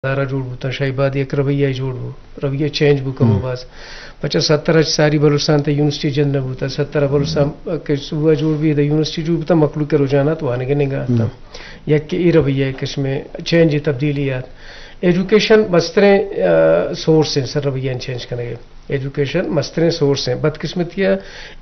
ادارہ جوڑ بوتاں، شاہی باد یک رویہ جوڑ بو، رویہ چینج بو کمو باز۔ پچا ستر اچ ساری بلوچستان تے یونیورسٹی جند نہ بوتا، ستر بلوچستان کہ صوبہ جوڑ بی، دا یونیورسٹی جوڑ بوتا، مخلوق کے رجحانات وانگے نگا آتا۔ یک کہ ای رویہ قسم چینج تبدیلیات۔ ایجوکیشن مستریں، آ، سورس ہیں سر رویہ چینج کنگے۔ ایجوکیشن مستریں سورس ہیں۔ بدقسمتی ہے،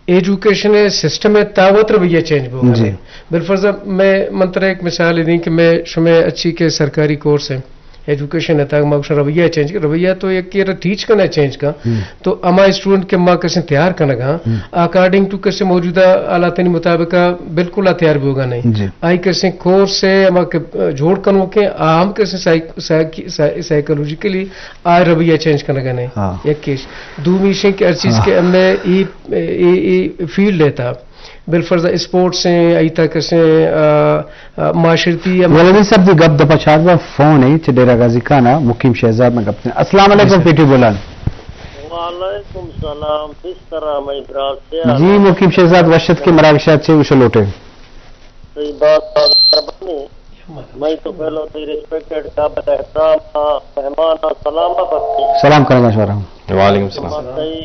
ایجوکیشن سسٹم ہے، تاوت رویہ چینج بو گا۔ بالفرض میں من ترا ایک مثال دیں کہ میں شمے اچھی کے سرکاری کورس ہیں، ایجوکیشن ہے، تاکہ ما گوشاں رویہ چینج کن۔ رویہ تو یک کہ ٹیچ کنا چینج کن، تو اما اسٹوڈنٹ کے ما کسے تیار کنگا، اکارڈنگ ٹو کسے موجودہ حالاتانی مطابق بالکل آ تیار بوگا نہیں۔ آئی کسے کورس ہے، اما کہ جوڑ کنو کے، آ ہم کسے سائیک-، سائیک-، سائیکولوجیکلی آ رویہ چینج کنگا نہیں۔ یک کیش۔ دومی شیں کہ ہر چیز کے ہمیں ای، ای، ای فیلڈ ہے تا۔ بالفرض اسپورٹس ہیں، ای تک سے، آ، آ، معاشرتی یا ولدی صاحب دی گپ دپا چار با فون ہے، چہ ڈیرہ غازی خان آ، مقیم شہزاد نہ گپ دیں۔ السلام علیکم پی ٹی بولان۔ وعلیکم سلام، کس طرح میں برات سے جی، مقیم شہزاد وشت کے مراگشات سے اسے لوٹے۔ صحیح بات، بات مہربانی۔ میں تو پہلو تئی ریسپیکٹڈ قابل احترام آ، مہمان آ، سلام آ بخشی۔ سلام کرنا چاہ رہا ہوں۔ وعلیکم السلام۔ تئی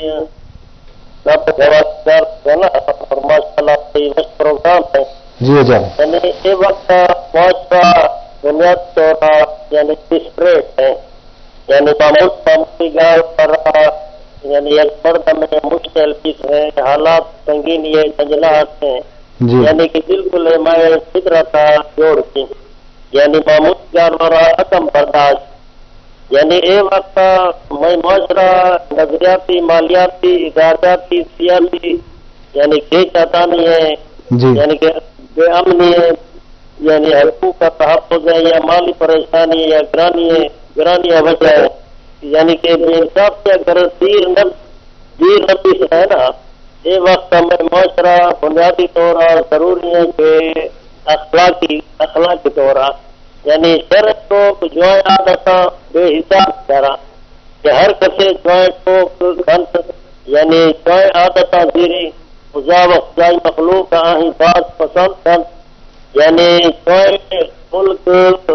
گپ جواب کر دینا اور ماشاءاللہ تئی وش پروگرام ہے۔ جی اجا۔ یعنی اے وقت معاشرہ بنیادی طور پر یعنی ڈسپریٹ ہے۔ یعنی معمول معمولی گال پر یعنی یک مردم مشکل پیش ہے، حالات سنگین ہے، جنجلات ہیں۔ یعنی کہ بالکل حمایت فطرت جوڑ کی، یعنی معمول جانور عدم برداشت۔ یعنی اے وقت میں معاشرہ نظریاتی، مالیاتی، اداریاتی، سیاسی، یعنی کہ چاتانی ہے، یعنی کہ بے امنی ہے، یعنی حقوق کا تحفظ ہے یا مالی پریشانی ہے یا گرانی ہے، گرانی ہے وجہ ہے، یعنی کہ بے انصافی اگر دیر نہ دیر ربی سے ہے نا، اے وقت ہمیں معاشرہ بنیادی طور پر ضروری ہے کہ اخلاقی، اخلاقی طور پر، یعنی شر کو جوائیں عادتاں بے حساب کرا کہ ہر کسے جوائیں ٹوک کنت، یعنی جوائیں عادتاں زیری، خدا و خدائی مخلوق آہیں باز پسند کنت۔ یعنی چوئے ملک،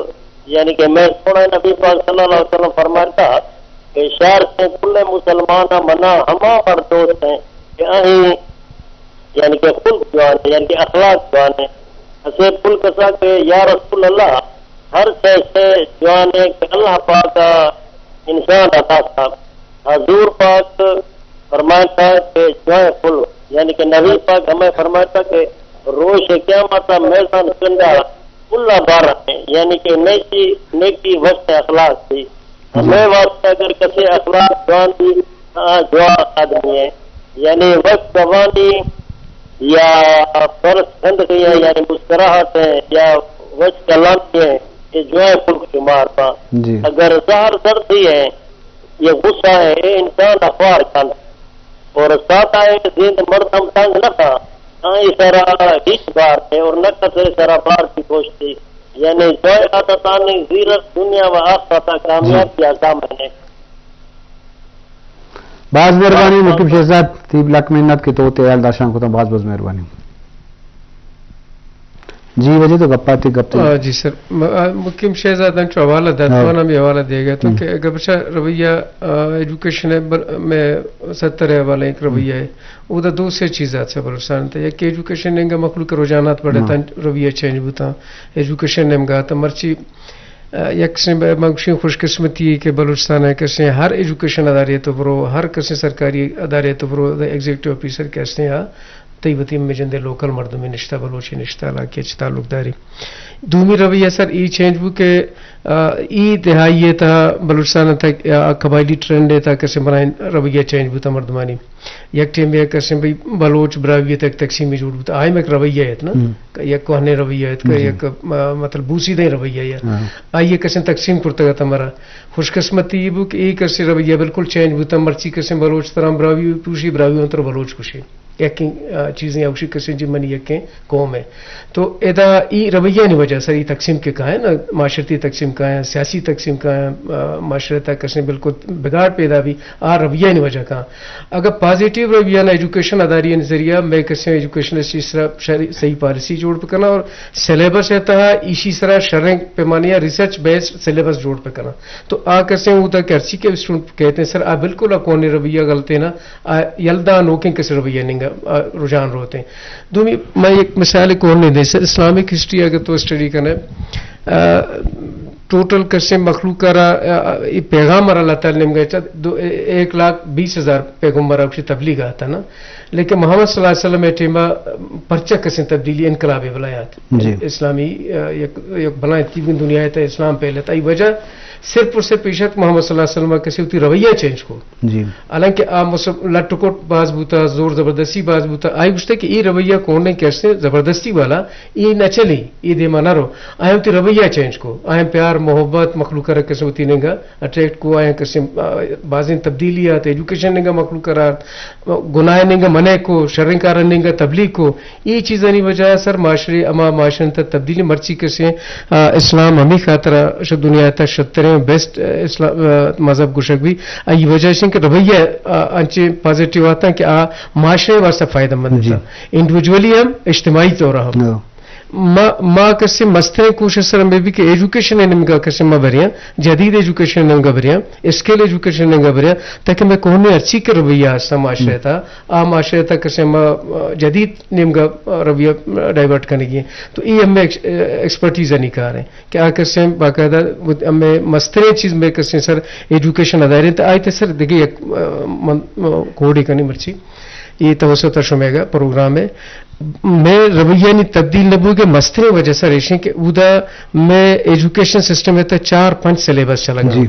یعنی کہ میں سونا نبی پاک صلی اللہ علیہ وسلم فرمائتا کہ شار سے کل مسلمان منا ہما مردوست ہیں کہ آہیں یعنی کہ خلق جوان ہے، یعنی کہ اخلاق جوان ہے۔ اسے پل کسا کہ یا رسول اللہ، ہر شے سے جوان ہے کہ اللہ پاک انسان عطا تھا۔ حضور پاک فرمائتا کہ جوائیں پل، یعنی کہ نبی پاک ہمیں فرمائتا کہ روش قیامت میزان کنڈا پلا بارا ہیں، یعنی کہ نیکی، نیکی وشت اخلاق تھی۔ ہمیں واسطہ اگر کسے اخلاق جوان تھی، آ جوان آدمی ہے۔ یعنی وش جوانی یا پرس کھند گئی ہے، یعنی مسکراہٹ ہے یا وش کلامی ہے، یہ جوائیں پل شمار تھا۔ اگر زہر سردی ہے، یہ غصہ ہے، یہ انسان اخوار کھند۔ اور سادہ ہے زند مردم تنگ نہ تھا، آئی سرا ہیچ بار ہے اور نہ کسے سرا بار کی گوشتی۔ یعنی جوائیں عادتانی زیرت دنیا و آخرت کامیابی آسام ہے۔ باز مہربانی مقیم شہزاد، تیب لک منت کہ تو تیال داشان کتا، باز باز مہربانی۔ جی، وجہ تو گپاتی گپتے۔ آ، جی سر، م-، آ، مقیم شہزاد انچو حوالہ دات، ہاں۔ تو نام یہ حوالہ دے گا تو ہم۔ کہ اگر بچا رویہ، آ، ایجوکیشن ہے، بر-، میں ستر ہے حوالہ ایک رویہ ہے۔ او دا دو سے چیز آت سے بلوچستان تے۔ یک ایجوکیشن نے انگا مخلوق رجحانات بڑھے ہاں۔ تن رویہ چینج بوتا۔ ایجوکیشن نے انگا تا مرچی، آ، یک سے ب-، مگشی خوش قسمتی ہے کہ بلوچستان ہے کسے ہر ایجوکیشن ادارے تو برو، ہر کسے سرکاری ادارے تو برو، دا ایگزیکٹو آفیسر کسے ہاں۔ تئی وتی مجندے لوکل مردمے نشتہ، بلوچے نشتہ، علاقے چ تعلق داری۔ دومی رویہ سر ای چینج بو کہ، آ، ای دہائی ء تہا بلوچستان ء تک، آ، قبائلی ٹرینڈ ء تہا کسے بنائیں رویہ چینج بوتا مردمانی۔ یک ٹیم ء کسے بھئی بلوچ براہوئی ء تک تقسیمی جوڑ بوتا۔ آئی میں ایک رویہ ات نا، ہم۔ یک کوہنے رویہ ات، جی۔ یک، آ، مطلب بوسیدیں رویہ ات۔ ہاں۔ آئی ء کسے تقسیم کرتگ ات ہمارا۔ خوش قسمتی یہ بو کہ ای کسے رویہ بالکل چینج بوتا، مرچی کسے بلوچ تران براہوئی پوشی، براہوئی انتر بلوچ کشی۔ یکیں، آ، چیزیں اوشی کسیں جی منی یکیں قوم ہے۔ تو ادا ای رویہ نی وجہ سر ای تقسیم کے کائیں نا، معاشرتی تقسیم کائیں، سیاسی تقسیم کائیں، آ، معاشرے تا کسیں بالکل بگاڑ پیدا بھی آ رویہ نی وجہ کا۔ اگر پازیٹیو رویہ نا ایجوکیشن اداری نظریہ میں کسیں ایجوکیشن اس طرح شری-، صحیح پالیسی جوڑ پکنا اور سلیبس ہے تہا ایشی سرا شریں پیمانیاں ریسرچ بیسڈ سلیبس جوڑ پکنا۔ تو آ کسیں ہوتا کہ ہرچی کے اسٹوڈنٹ کہتے ہیں سر آ بالکل آ کون رویہ غلط ہے نا، آ یلدا نوکیں کس رویہ ننگا، آ، رجحان روتے ہیں۔ دومی، میں ایک مثال کون نہیں دے سر، اسلامک ہسٹری اگر تو اسٹڈی کرنا ہے، آ، ٹوٹل کسے مخلوق را، آ، یہ پیغام را اللہ تعالی نے مگا چا دو، ایک لاکھ بیس ہزار پیغمبر اپشی تبلیغ آتا نا، لیکن محمد صلی اللہ علیہ وسلم ٹیما پرچہ کسے تبدیلی انقلاب ولایات جی۔ اسلامی، آ، یک، یک بلائیں تیوگیں دنیا تا اسلام پہلے تا۔ ای وجہ صرف اور صرف ایشت محمد صلی اللہ علیہ وسلم کسے ہوتی رویہ چینج کو۔ جی۔ حالانکہ آ مسل-، لٹ و کٹ باز بوتا، زور زبردستی باز بوتا، آئی گوشتا کہ اے رویہ کون نے کسے زبردستی والا، اے نہ چلی، اے دیما نہ رو۔ آیا ہوتی رویہ چینج کو، آیا پیار، محبت، مخلوق را کسے ہوتی ننگا اٹریکٹ کو، آیا کسے، آ، بازیں تبدیلی آت، ایجوکیشن ننگا مخلوق را، گناہ ننگا منع کو، شریں کار ننگا تبلیغ کو۔ اے چیزانی وجہ سر معاشرے، اما معاشرے تا تبدیلی مرچی کسے، آ، اسلام ہمی خاطر ش-، دنیا تا شتریں بیسٹ، آ، اسلام، آ، مذہب گوشگ بھی۔ آئی وجہ شن کہ رویہ، آ، انچے پازیٹیو آتا کہ آ معاشرے واسطہ فائدہ مند جی۔ تا۔ انڈیویجولی ہم، اجتماعی طور ہم۔ ہاں۔ ما، ما کسے مستریں کوشش سر میں بھی کہ ایجوکیشن نمگا کسے ما بریاں، جدید ایجوکیشن نمگا بریاں، اسکل ایجوکیشن نمگا بریاں، تاکہ میں کوہنے ہرچی کے رویہ ہستا معاشرے تا، آ معاشرے تا کسے ما، آ، جدید نیمگا، آ، رویہ، آ، ڈائیورٹ کنگی ہیں۔ تو ای ہمیں ایکس-، آ، ایکسپرٹیز انی کار ہیں کہ آ کسے باقاعدہ ہمیں مستریں چیز میں کسے سر ایجوکیشن ادارے تو آئی تے سر دیکھے یک، آ، من-، آ، کوڈی کنی مرچی۔ یہ توسط شمیگا پروگرام ہے۔ میں رویہ نی تبدیل نہ بوگے مستریں وجہ سر ایشیں کہ اودا میں ایجوکیشن سسٹم ہے تا چار پنچ سلیبس چلگا۔ جی۔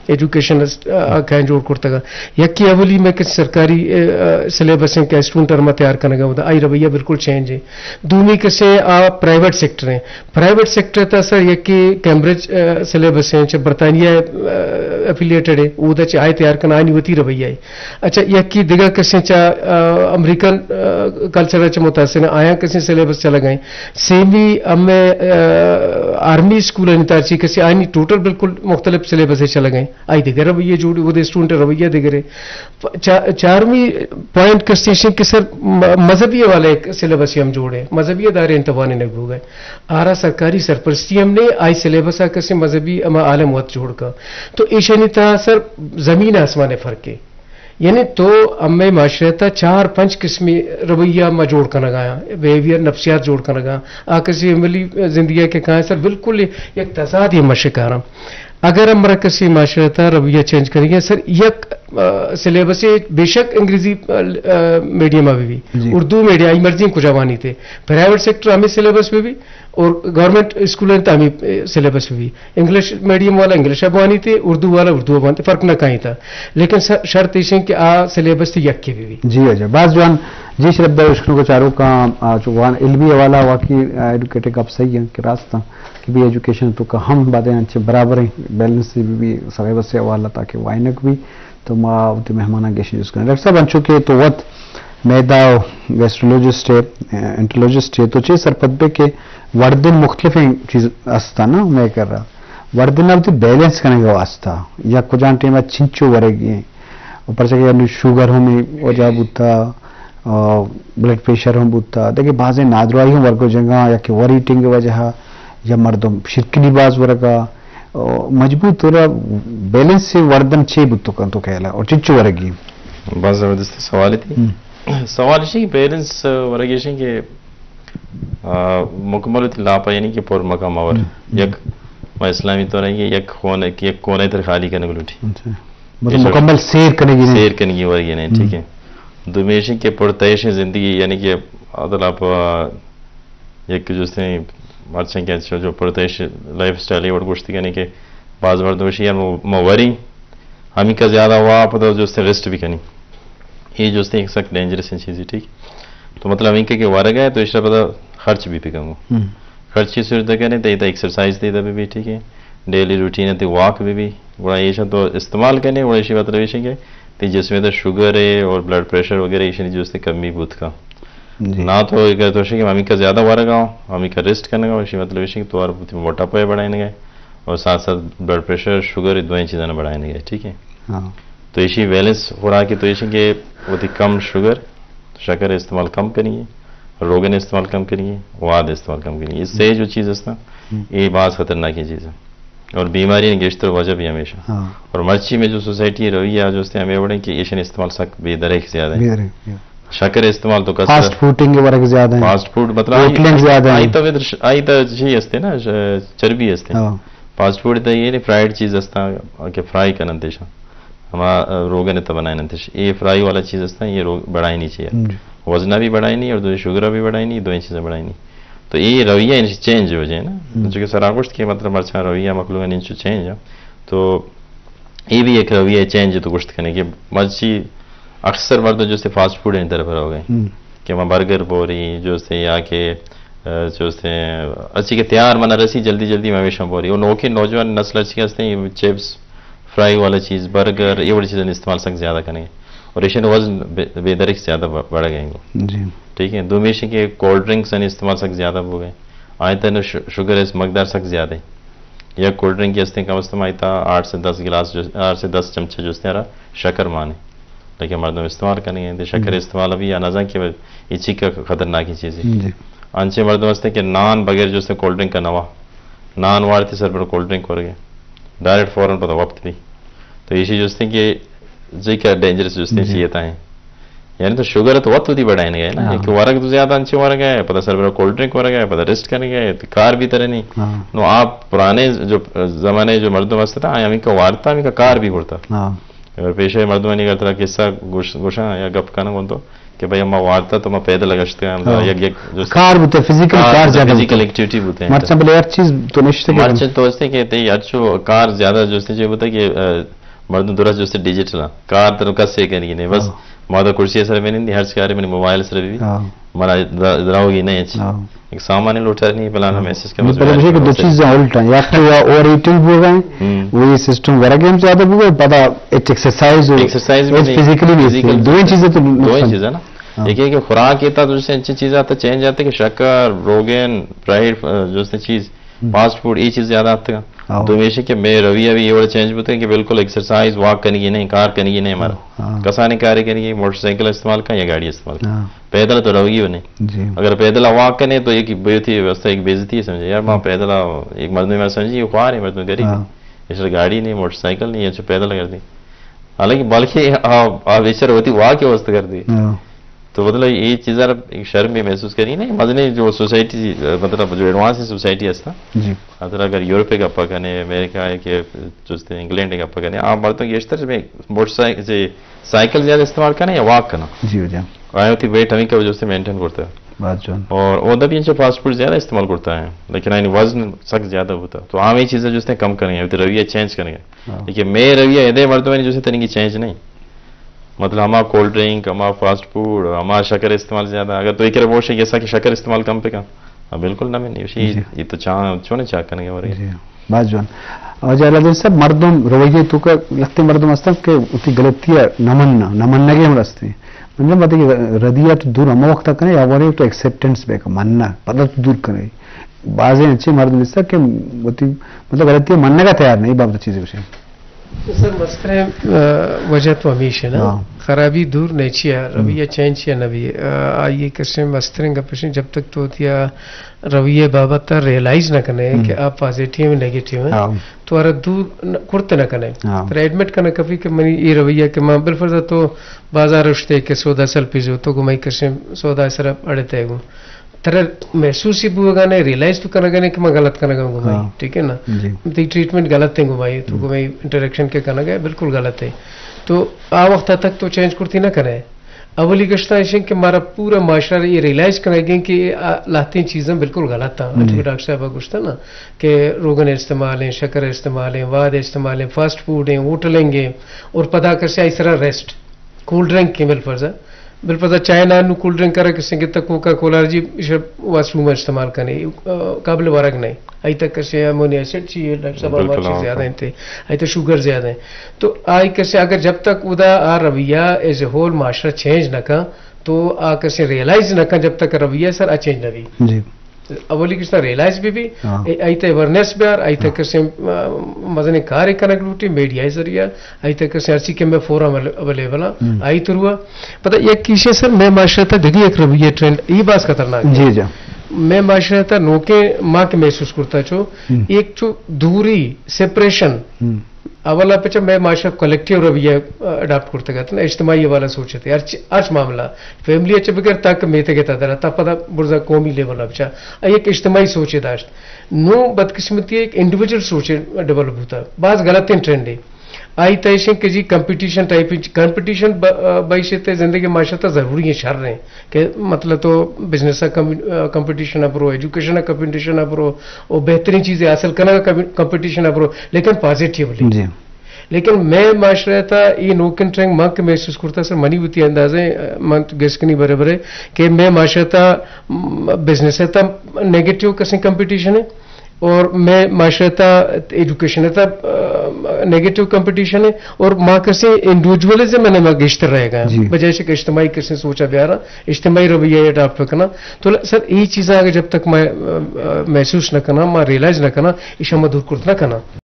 ایجوکیشن اس-، آ، کہیں جوڑ کرتگا۔ یکی اولی میں کہ سرکاری، آ، آ، سلیبس ہیں کہ اسٹوڈنٹ ارما تیار کنگا ہوتا، آئی رویہ بالکل چینج ہے۔ دومی کسے آ پرائیویٹ سیکٹر ہیں۔ پرائیویٹ سیکٹر تا سر یکی کیمبرج، آ، سلیبس ہیں، چہ برطانیہ، آ، افیلیٹڈ ہے، او دا چہ آئے تیار کنا آنی وتی رویہ ہے۔ اچھا، یکی دگہ کسے چا، آ، امریکن، آ، کلچر چہ متاثر ہیں، آیاں کسے سلیبس چلگا ہیں۔ سیمی ہمیں، آ، آرمی اسکول ہیں تارچی کسے آنی ٹوٹل بالکل مختلف سلیبس ہے چلگا ہیں۔ آئی دگہ رویہ جوڑ، وہ دے اسٹوڈنٹ رویہ دگہ رہے۔ چا-، چارمی پوائنٹ کسے شن کہ سر م-، مذہبی حوالے ایک سلیبس ہم جوڑے، مذہبی ادارے انتوانے نہ بوگئے۔ آرا سرکاری سرپرستی ہم نے، آئی سلیبس آ کسے مذہبی اما عالم وت جوڑ کا۔ تو ایشانی تہا سر زمین آسمان فرق ہے۔ یعنی تو امے معاشرہ تا چار پنچ قسمی رویہ ما جوڑ کنگا، بیہیویئر نفسیات جوڑ کنگا۔ آ کسی عملی زندگی کے کہاں سر بالکل یک تضاد یہ مشکارم۔ اگر ہم مرا کسی معاشرہ تا رویہ چینج کریں گے سر، یک، آ، سلیبس ہے، بے شک انگریزی، آ، آ، میڈیم میں بھی، جی۔ اردو میڈیم، آئی مرضی کجا وانی تے، پرائیویٹ سیکٹر ہمیں سلیبس میں بھی، اور گورنمنٹ اسکول ہیں تو ہمیں، اے، سلیبس میں بھی۔ انگلش میڈیم والا انگلش ابوانی تے، اردو والا اردو ابوانی تے، فرق نہ کہیں تھا۔ لیکن س-، شرط ایش ہیں کہ آ سلیبس تے یک کے بھی بھی۔ جی اجا، باز جوان، جی شرپ دار اشکنو کو چارو کا، آ، چو وان علمی حوالہ واقعی، آ، ایڈوکیٹڈ گپ صحیح ہیں کہ راست ہیں کہ بھی ایجوکیشن تو کا ہم باتیں انچے برابر ہیں، بیلنس سے بھی، بھی سلیبس سے حوالہ تاکہ وائنک بھی تو ما وتی مہماناں گیشیں جست کنیں۔ ڈاکٹر صاحب، انچو کہ تو وت میدا و گیسٹرولوجسٹ ئے، انٹرولوجسٹ ئے، تو چے سرپد بے کہ وردن مختلفیں چیز است نا مئے کرا۔ وردن ءَ وتی بیلنس کنگ ءِ واستہ یا کجام ٹیم ءَ چنچو ورگی ایں۔ و پرچا کہ انو شوگر ہم اے وجہ بوتا، آ، بلڈ پریشر ہم بوتا، دگہ بازیں نادراہی ہم ورگ ءُ جنگاں یا کہ اوور ایٹنگ ءِ وجہ ءَ یا مردم شرکنی باز ورگا، آ، مجبور طور ءَ بیلنس سے وردن چے بوت کنت تو خیال ءَ اور چنچو ورگی؟ باز زبردست سوال تھی۔ ہم۔ سوال اش کہ بیلنس ورگی اش کہ، آ، مکمل وتی لاپا یعنی کہ پر مکا مور۔ ہم۔ یک ما اسلامی طور ءَ یک خون، یک کونے تر خالی کنگ لوٹی۔ اچھا۔ مطلب مکمل سیر کنگی نہیں۔ سیر کنگی ورگی نہیں، ہم۔ ٹھیک ہے۔ دومی اش کہ پر تیش زندگی یعنی کہ ادلا پہ یک جستیں مرچیں کہ جو پر تیش لائف سٹائل ءِ وڑ گوشتی یعنی کہ باز مردم اش یار مو-، مو وری ہمیں کا زیادہ وا پدا جستیں ریسٹ بھی کنی۔ یہ جستیں ایک سخت ڈینجرس چیز ہے، ٹھیک۔ تو مطلب ہمیں کہ ورگ ءَ تو اس پدا خرچ بھی پکم۔ ہم۔ خرچ کی صورت کریں تو ایکسرسائز تے بھی، بھی ٹھیک ہے، ڈیلی روٹین تے واک بھی، بھی گڑا ایشا تو استعمال کریں، گڑا ایشی مطلب ایش کہ تئی جسم ءِ تہ شوگر ہے اور بلڈ پریشر وغیرہ ایشانی جو استے کمی بوت کا۔ جی۔ نہ تو اگر تو شے کہ ہمیں کا زیادہ ورگا، ہمیں کا ریسٹ کرنے کا، اسی مطلب ہے کہ تو اور موٹاپا بڑھائیں گے اور ساتھ ساتھ بلڈ پریشر، شوگر، یہ دوئیں چیزیں بڑھائیں گے، ٹھیک ہے؟ ہاں۔ تو اسی بیلنس خوراک کی تو اسی کہ وہ تھی کم شوگر، شکر استعمال کم کریں گے، روگن استعمال کم کریں گے، واد استعمال کم کریں گے۔ یہ سے جو چیز ہے نا، ہم۔ یہ بعض خطرناک چیز ہے۔ اور بیماری گیشتر وجہ بھی ہمیشہ۔ ہاں۔ اور مرچی میں جو سوسائٹی رویہ جو استے ہمیں وڑے کہ ایشن استعمال سک بے درک زیادہ ہے۔ بے درک، یا۔ شکر استعمال تو کثرت۔ فاسٹ فوڈنگ کے ورگ زیادہ ہے۔ فاسٹ فوڈ مطلب آئی، ہوٹلنگ زیادہ ہے۔ آئی تو ودر ش-، آئی تو چی استے نا، ش-، چربی استے۔ ہاں۔ فاسٹ فوڈ تو یہ نہیں، فرائیڈ چیز استا کہ فرائی کرن تیشا۔ ہما، آ، روگن تو بنائیں تیش۔ یہ فرائی والا چیز استا، یہ روگ بڑھائیں نہیں چاہیے۔ جی۔ وزن بھی بڑھائیں نہیں اور دوسری شوگر بھی بڑھائیں نہیں، دوئیں چیزیں بڑھائیں نہیں۔ تو یہ رویہ ان چینج ہو جائے نا۔ ہم۔ چونکہ سرا گوشت کہ مطلب مرچاں رویہ مخلوق ان چینج ہے۔ تو یہ بھی ایک رویہ چینج تو گوشت کرنے کہ مرچی اکثر مردم جو استے فاسٹ فوڈ ان طرف ہو گئے۔ ہم۔ کہ میں برگر بوری جو استے یا کہ، آ، جو استے اچھی کہ تیار منا رسی جلدی جلدی میں ہمیشہ بوری۔ اور نوکے نوجوان نسل اچھی ہستے ہیں، یہ چپس، فرائی والا چیز، برگر، یہ والی چیزیں استعمال سک زیادہ کریں۔ اور ایشن وزن بے، بے درک زیادہ بڑھ، بڑھ گئے ہیں۔ جی۔ ٹھیک ہے، دومی ایشن کہ کولڈ ڈرنکس ان استعمال سک زیادہ ہو گئے۔ آئیں تہ ش-، شوگر اس مقدار سک زیادہ ہے۔ یا کولڈ ڈرنک کے استے کم از کم آئیں تہ آٹھ سے دس گلاس جو، آٹھ سے دس چمچے جو استے ہرا شکر مانے۔ لیکن مردم استعمال کریں گے، شکر ہم۔ استعمال ابھی یا نہ جان کہ یہ چی کا خطرناک چیز ہے۔ جی۔ انچے مردم ہستے کہ نان بغیر جو استے کولڈ ڈرنک کا نوا، نان وارتی سر پر کولڈ ڈرنک ورگے، ڈائریکٹ فوراً پتہ وقت بھی۔ تو ایشی جو استے کہ جی کا ڈینجرس جو استے جی۔ چیئے تا ہیں۔ یعنی تو شوگر تو وقت ہوتی بڑھائیں گے نا، ہاں۔ کہ ورگ تو زیادہ انچے ورگ ہے، پتہ سر پر کولڈ ڈرنک ورگ ہے، پتہ ریسٹ کرنے گئے، تو کار بھی ترے نہیں۔ ہاں۔ نو آپ پرانے جو زمانے جو مردم ہستا تھا، ہمیں کا وارتا، ہمیں کا کار بھی کرتا۔ ہاں۔ اگر پیشہ مردمانی اگر ترا قصہ گوش-، گوشاں یا گپ کناں گوں تو کہ بھئی، ما وارتا تو ما پیدل گشتگاں، ہاں۔ یک، یک جو کار بوتے، فزیکل کار کار بوتے، زیادہ فزیکل بوتے۔ ایکٹیویٹی بوتے ہیں۔ مرچاں بلے ہر چیز تو نشتے کہ مرچاں تو استے کہ تے ہر چو کار زیادہ جو استے چے بوتے کہ، آ، مردم درست جو استے ڈیجیٹل ہیں۔ کار تو کس سے کرنی نہیں، بس ہاں۔ ما تو کرسی سر میں نہیں، ہر چیز کارے منی موبائل سر بھی۔ ہاں۔ منا در-، دراوگی نہیں اچھی۔ ہاں۔ ایک سامان لوٹا نہیں، پلانا ہاں۔ میسج کا یہ بس پہلے ویلکم کہ دو میسج۔ چیزیں الٹا ہیں۔ یا تو یا اوور ایٹنگ ہو گئے، ہم۔ وہی سسٹم ورگے ہم زیادہ ہو گئے، پتہ ایک ایکسرسائز ہو، ایکسرسائز بھی ایک نہیں، فزیکلی نہیں فزیکل تھی۔ دو ہی چیزیں تو دوئیں نقصان۔ چیزیں نا۔ ہاں۔ ایک ہے کہ خوراک کی تا دوسرے انچی چیزیں آتا چینج آتے کہ شکر، روگن، فرائیڈ، آ، جو استے چیز، ہم۔ فاسٹ فوڈ، یہ چیز زیادہ آتے ہیں۔ ہاں۔ دومی ایشی کہ میں رویہ بھی یہ والا چینج بوتے کہ بالکل ایکسرسائز، واک کرنے کی نہیں، کار کرنے کی نہیں ہمارا۔ ہاں۔ کسانی کارے کرنے کی، موٹر سائیکل استعمال کا یا گاڑی استعمال کا۔ ہاں۔ پیدل تو روگی ہو نہیں۔ جی۔ اگر پیدل واک کرنے تو ایک بے ہوتی ویوستھا، ایک بے عزتی ہے سمجھے۔ یار، وہاں پیدل آ، ایک مردم میں سمجھی، یہ خوار ہے، مردم غریب ہے۔ ہاں۔ اس طرح گاڑی نہیں، موٹر سائیکل نہیں، اچھا پیدل کر دی۔ حالانکہ بلکہ آ، آ بیچارہ ہوتی واک کے واسطے کر دی۔ ہاں۔ تو مطلب یہ چیزیں ایک شرم بھی محسوس کری نہیں، مزنی جو سوسائٹی، مطلب جو ایڈوانس سوسائٹی ہستا۔ جی۔ مطلب اگر یورپ کے گپا کنے، امریکہ ہے کہ جو استے انگلینڈ کے گپا کنے، آپ مردم گیشتر میں موٹر سائیکل، سائیکل زیادہ استعمال کریں یا واک کرنا؟ جی، جی۔ آیا ہوتی ویٹ ہمیں کا وجہ سے مینٹین کرتا ہے۔ بات جان۔ اور وہ بھی ان سے فاسٹ فوڈ زیادہ استعمال کرتا ہے، لیکن یعنی وزن سخت زیادہ ہوتا ہے۔ تو عام یہ چیزیں جو استے کم کریں، ہوتی رویہ چینج کریں۔ ہاں۔ لیکن میں رویہ ادے مردم جو استے تنگی چینج نہیں۔ مطلب ہما کولڈ ڈرنک، ہما فاسٹ فوڈ، ہما شکر استعمال زیادہ۔ اگر تو ایک بوشے جیسا کہ شکر استعمال کم پہ کا؟ ہاں، بالکل نہ میں نہیں۔ جی۔ یہ تو چاہ، چونے چاہ کرنے کے بارے۔ جی۔ باز جوان۔ واجہ علی صاحب، مردم رویے تو کا لگتے مردم ہستن کہ اتی غلطی ہے نہ مننا، نہ مننا کے ہم رستے۔ مطلب، مطلب کہ ردیت دور ہم وقت کنے یا ورے تو ایکسپٹنس بے کا مننا، پتہ تو دور کنے۔ بازیں اچھے مردم ہستا کہ اتی، مطلب، غلطی مننے کا تیار نہیں، بابت چیزیں اسے۔ تو سر، مستریں، آ، وجہ تو ہمیش ہے نا۔ ہاں۔ خرابی دور نہیں چیا، ہم۔ رویہ چینج چیا نہ بھی۔ آ، آئیے کشیں مستریں گپشیں، جب تک تو تیا رویے بابت تا ریئلائز نہ کنے ہم۔ کہ آپ پازیٹیو ہیں، نیگیٹیو ہیں، ہاں۔ تو ارا دور ن-، کرتے نہ کنے۔ ہاں۔ ترا ایڈمٹ کنے کفی کہ منی یہ رویہ کہ میں بالفرض تو بازار اشتے کہ سودا سلپی جو تو گمائی کشیں سودا سر اڑے تے گو۔ ترا محسوس ہی بوگا نے، ریئلائز تو کنگا نے کہ میں غلط کنگا گمائی، ہاں۔ ٹھیک ہے نا؟ جی۔ تی ٹریٹمنٹ غلط ہے گمائی، تو ہم۔ گمائی انٹریکشن کے کنگا ہے، بالکل غلط ہے۔ تو آ وقت تک تو چینج کرتی نہ کنے۔ اولی گشتا ایشن کہ مارا پورا معاشرہ یہ ریئلائز کنگا گئے کہ آ لہتیں چیزیں بالکل غلط ہیں۔ جی۔ اچھا ڈاکٹر صاحب گوشتا نا کہ روگن استعمال ہیں، شکر استعمال ہیں، واد استعمال ہیں، فاسٹ فوڈ ہیں، ہوٹلنگ ہیں، اور پدا کسے آئی سرا ریسٹ، کولڈ ڈرنک کے بالفرض ہے۔ بل پدا چائے نان نو کولڈ ڈرنک کرا کسیں کہ تک کوکا کولا جی، ایشا واشروم استعمال کنے، آ، قابل ورگ نہیں۔ آئی تک کسیں امونیا ایسڈ چی، ڈاکٹر صاحب، بالکل، ہمارا چیز ہاں۔ زیادہ انتے، آئی تک شوگر زیادہ ہیں۔ تو آئی کسیں اگر جب تک ادا آ رویہ ایز اے ہول معاشرہ چینج نہ کن، تو آ کسیں ریئلائز نہ کن، جب تک رویہ سر آ چینج نہ بھی۔ جی۔ اولی کستا ریئلائز بھی بھی، ہاں۔ اے-، آئی تے اویئرنیس بیار، آئی تے ہاں۔ کسیں، آ، مزنیں کارے کنگ لوٹی، میڈیا ذریعہ، آئی تے کسیں ہرچی کہ میں فورم اویلیبل ہاں، ہم۔ آئی تروا۔ پتہ یک کیشے سر، میں معاشرہ تا دگی ایک رویہ ٹرینڈ، یہ باز خطرناک ہے۔ جی، جی۔ میں معاشرہ تا نوکے ماں کے محسوس کرتا چو، ہم۔ ایک چو دوری، سپریشن، ہم۔ اولا پچا میں معاشرہ کولیکٹیو رویہ، آ، اڈاپٹ کرتا گا، اجتماعی والا سوچتے، ہر چ-، ہر چ معاملہ، فیملی اچ بگر تک میتے کے تا درا، تا پدا برزا قومی لیول اچا، ایک اجتماعی سوچے داشت۔ نو بدقسمتی ایک انڈیویجول سوچے ڈیولپ ہوتا، باز غلط ٹرینڈ ہے۔ آئی تیشن کہ جی کمپٹیشن ٹائپ، کمپٹیشن ب-، آ، بحیثیت زندگی معاشرہ تا ضروری ہے، شر ہیں کہ مطلب تو بزنس کا کم-، آ، کمپٹیشن ابرو، ایجوکیشن کا کمپٹیشن ابرو، اور بہترین چیزیں حاصل کرنے کا کمپٹیشن ابرو، لیکن پازیٹیولی۔ جی۔ لیکن میں معاشرہ تا یہ نوکن ٹرینگ من کہ محسوس کرتا سر منی ہوتی اندازے، آ، من تو گیس کنی برے برے کہ میں معاشرہ تا، م، بزنس تا نیگیٹیو کسیں کمپٹیشن ہے۔ اور میں معاشرہ تا ایجوکیشن تا، آ، نیگیٹو کمپٹیشن ہے اور ماں کسے انڈیویجولزم میں نے ماں گیشتر رہے گا۔ جی۔ بجائے سے کہ اجتماعی کسے سوچا بیارا، اجتماعی رویہ اڈاپٹ کرنا۔ تو ل-، سر، یہ چیزاں اگر جب تک میں، آ، آ، محسوس نہ کرنا، میں ریئلائز نہ کرنا، ایشاں میں دور کرت نہ کرنا۔